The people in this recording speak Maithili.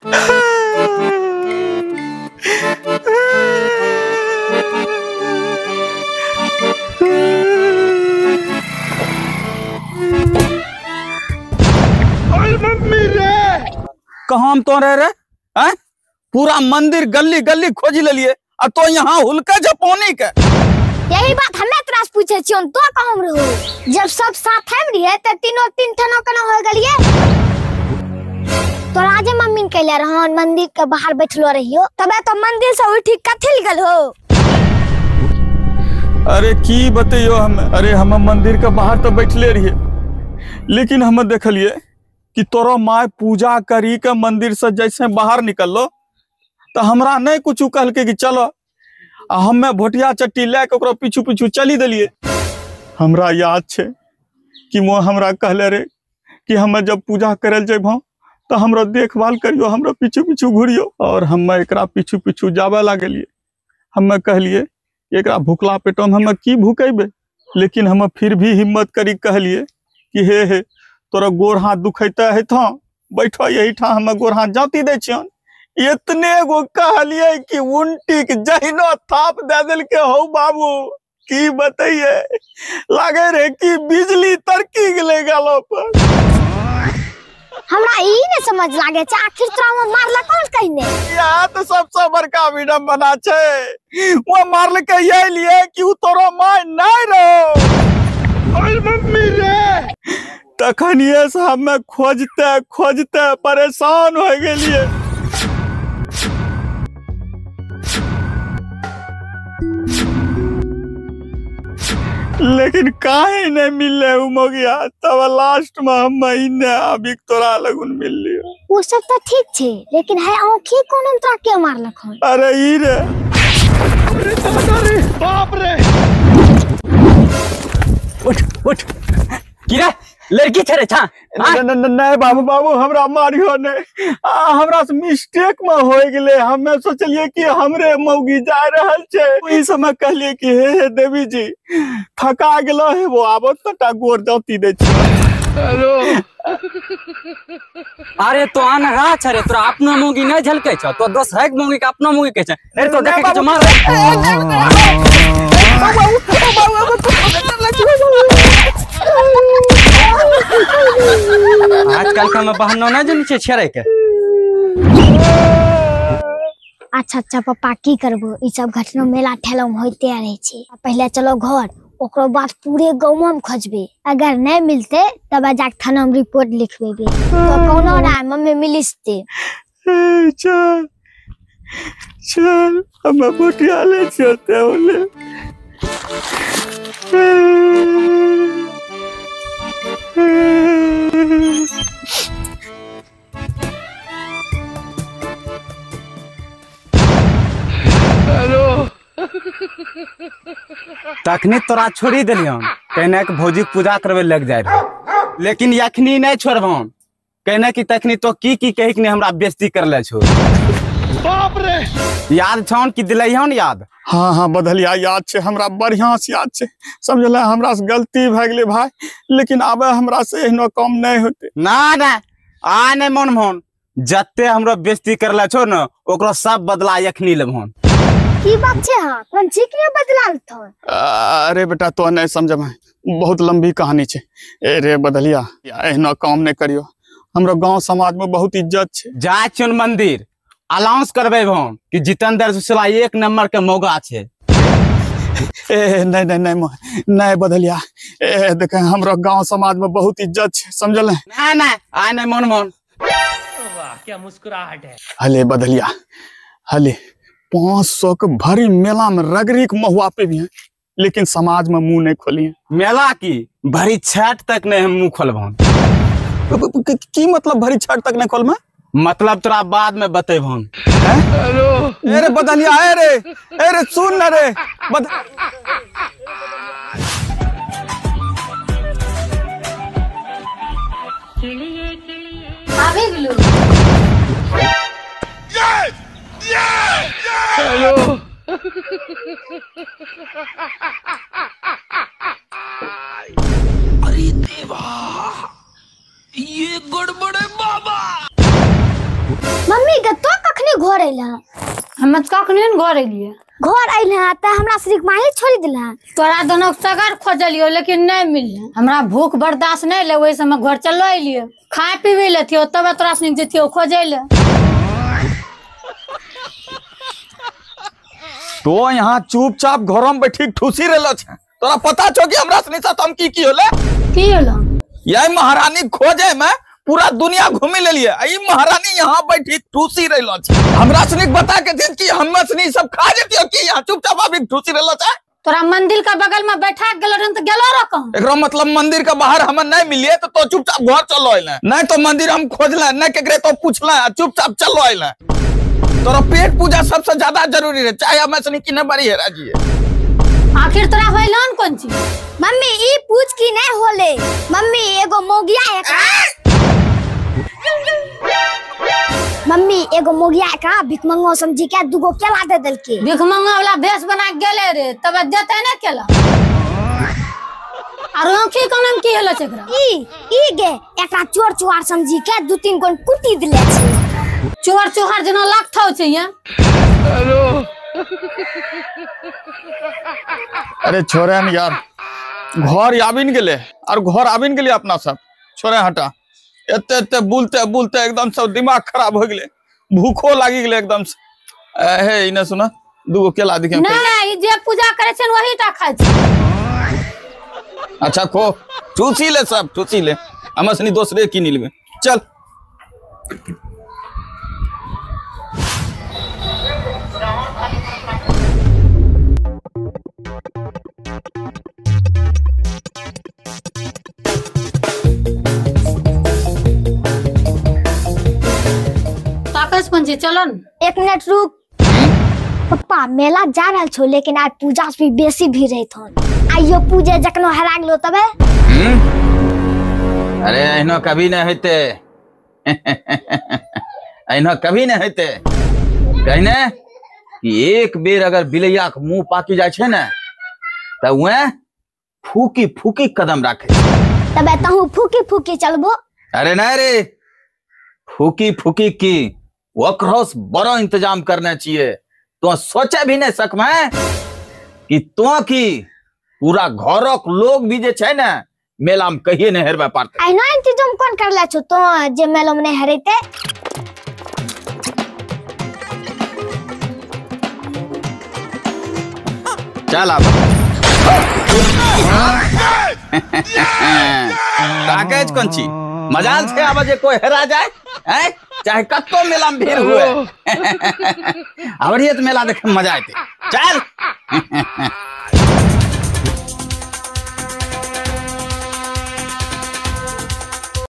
मम्मी रे कहाँ हम तो रह रे हैं? पूरा मंदिर गली गली खोज लेलिए आ तो यहाँ हुलके जे पानी के। यही बात हमें तोरा से पूछे छियौ, तो कहाँ रहो? जब सब साथ में रहिए त तीनों तीन ठनो केना हो गेलिए? तोरा जे मम्मी ने कहले रहन मंदिर के बाहर बैठलो रहियो, तबे तो मंदिर से उठी कथिल गेल हो। अरे की बतैयो हम, अरे हम मंदिर के बाहर तो बैठले रहिए, लेकिन हम देखलिए कि तोरो my पूजा करी के मंदिर से जैसे बाहर निकललो तो हमरा नहीं कुछ कहलके कि चलो, आ हमें भोटिया चट्टी ले के ओकरो पीछू पीछू चली देलिए। हमरा याद छे कि वो हमरा कहले रे कि हम जब पूजा करल जेबहो तो हमरा देखभाल करियो, हमरा पीछू पीछू घुरियो, और हम एकरा पीछू पीछू जाबे लागलिए। हमें कहलिए एकरा भुखला पेटो में हम की भुकेबे, लेकिन हम फिर भी हिम्मत करी कहलिए कि हे हे तोरा गोर हाथ दुखैते हेतौ, बैठो यही ठाम, हम गोर हाथ जाती दै छियन। इतने गो कहलिए कि उल्टी के जहिनो थाप दे देलके हौ बाबू, की बतैये, लागे रे कि बिजली तरकी गेले गालो पर। हमरा ई ने समझ लागे छै आखिर तोरा वो मारला कौन कहने? यहाँ तो सबसे बड़का विडंबना छै, वो मारलके ये लिए कि उ तोरो my नहीं रहो। ओए मम्मी रे तखनिए से हमें खोजते खोजते परेशान हो गेलिए। लेकिन काहे नहीं मिलले उ मोगिया, तब लास्ट में हम महीने अभी तोरा लगुन मिल लियो। वो सब तो ठीक छे, लेकिन है आँखी कोन हम तोरा के मारलक हन? अरे ई रे, अरे दादा रे बाप रे, उठ उठ की रे लड़की छे रे छा? नहीं बाबू बाबू हमरा मारियो नहीं, हमरा से मिस्टेक में हो गेले, हमें सोचलिए कि हमरे मौगी जा रहल छे, ओही समय कहलिए कि हे हे देवी जी थका गेलो हे वो आबो तटा गोर जाती दे छी। हेलो अरे तो अनहा छे रे, तोरा अपना मौगी नहीं झलके छ, तो दोसर के मौगी के अपना मौगी के छे। अरे तो देखे के मार आजकल के हम बहनो नहीं जनी छे छेड़े के। अच्छा अच्छा पापा की करबो, ई सब घटना मेला ठेला में होते रहे छे। पहले चलो घर, ओकरो बाद पूरे गाँव में खोजबे, अगर नहीं मिलते तब जाके थाना में रिपोर्ट लिखबेबे, तो कोनो ना मम्मी मिलिसते। चल चल हम भोटिया ले चलते होले। तखनी तोरा छोड़ी दिलियन कहने के भौजी पूजा करवे लग जाए, लेकिन यखनी नहीं छोड़बहन, कहने की तखनी तो की की कही के हमरा बेइज्जती करले छो। बाप रे याद छौन कि दिलैहन याद? हाँ हाँ बदलिया याद छे हमरा, बढ़िया से याद छे, समझला हमरा से गलती भए गेलै भाई, लेकिन आबे हमरा से एहनो काम नहीं होते। ना ना आ नहीं मन मोहन, जते हमरा बेइज्जती करले छो न ओकरो सब बदला यखनी लेबहन। की बात छे? हां कोन चीज के बदला लेथन? अरे बेटा तो नहीं समझब, बहुत लंबी कहानी छे। ए रे बदलिया एहनो काम नहीं करियो, हमरा गांव समाज में बहुत इज्जत छे। जा छियन मंदिर अलाउंस करबे भौन कि जितेंद्र सुशीला एक नंबर के मौगा छे। ए नहीं नहीं नहीं नहीं बदलिया, ए देख हमरा गांव समाज में बहुत इज्जत छे, समझल? ना ना आ नहीं मन मोहन। वाह क्या मुस्कुराहट है। हले बदलिया हले 500 के भरी मेला में रगड़ी के महुआ पे भी है, लेकिन समाज में मुंह नहीं खोली है। मेला की भरी छठ तक नहीं हम मुंह खोलबहन। की मतलब भरी छठ तक नहीं खोलबहन? मतलब तोरा बाद में बतेबहन। अरे बदलिया अरे अरे सुन न रे आबे गेलो। हेलो अरे देवा ये गड़बड़ है बाबा। मम्मी मम्मी के तो कखनी घर अइला? हम त कखनी ने घर अइलिए। घर अइला त हमरा श्रीक माही छोड़ी दिला। तोरा दोनों सगर खोजलियो लेकिन नहीं मिलले। हमरा भूख बर्दाश्त नहीं ले, वही से हम घर चलो अइलिए। खाए पीबे लेथियो तब तोरा सनी जतियो खोजे ले। तो यहाँ चुपचाप घर में बैठी ठूसी रहलो छे, तोरा पता छो कि हमरा सनी साथ हम की की होले? की होलो? यही महारानी खोजे में पूरा दुनिया घूमी ले लिए, ई महारानी यहाँ बैठी ठूसी रहलो छे। हमरा सनी बता के दिन कि हम सनी सब खा जतियो कि यहाँ चुपचाप अभी ठूसी रहलो छे। तोरा मंदिर का बगल में बैठा गेलो रहन त गेलो रह कहां? एकरो मतलब मंदिर के बाहर हम नहीं मिलिए तो चुपचाप घर चलो अइले, नहीं तो मंदिर हम खोजले नहीं केकरे तो पूछले, चुपचाप चलो अइले। तोरा पेट पूजा सबसे ज्यादा जरूरी है, चाहे हम सनी की न बड़ी हेरा जी। आखिर तोरा होइलन कोन चीज? मम्मी ई पूछ की नहीं होले। मम्मी एगो मोगिया एकरा, मम्मी एगो मोगिया एकरा भिखमंगो समझी के दुगो केला दे देलके। भिखमंगा वाला भेष बना के गेले रे तब देते ना केला। आरो आंखी कोना में की होलो छै एकरा? ई ई गे एकरा चोर चुहार समझी के दू तीन कोन कुटी देले छै। चोर चुहार जना लागथौ छै यहाँ। हेलो अरे छोड़े न यार, घर आबिन गेले और घर आबिन गेले अपना सब छोड़े हटा। एते एते बोलते बोलते एकदम सब दिमाग खराब हो गेले, भूखो लागी गेले एकदम से। हे इने सुना दूगो केला दिखे। नहीं ई जे पूजा करे छै वही टा खाय छै। अच्छा खो चूसी ले सब चूसी ले, हम सनी दोसरे की लेबे चल। चलो न एक मिनट रुक पप्पा, मेला जा रहल छो लेकिन आज पूजा से भी बेसी भीड़ रहत हन। आइयो पूजे जखनो हरा गेलो तबे। अरे एहनो कभी नहीं होते, एहनो कभी नहीं होते। कहने कि एक बेर अगर बिलैया के मुंह पाकी जाय छै ने त वह फूकी फूकी कदम राखे। तबे तहु फूकी फूकी चलबो। अरे नहीं रे, फूकी फूकी की ओकरो बड़ो इंतजाम करना चाहिए। तो सोचे भी नहीं सकमे कि तो की पूरा घरक लोग भी जे छै ने मेला में कहिए नहीं हेरबे पारते। एना इंतजाम कोन करले छो तो जे मेला में नहीं हेरेते? चल आब ताके कोन छी मजाल छै आब जे कोई हेरा जाए हैं, चाहे कत्तो मेला में भीड़ हुए। अबरिए तो मेला देखे मजा आते। चल।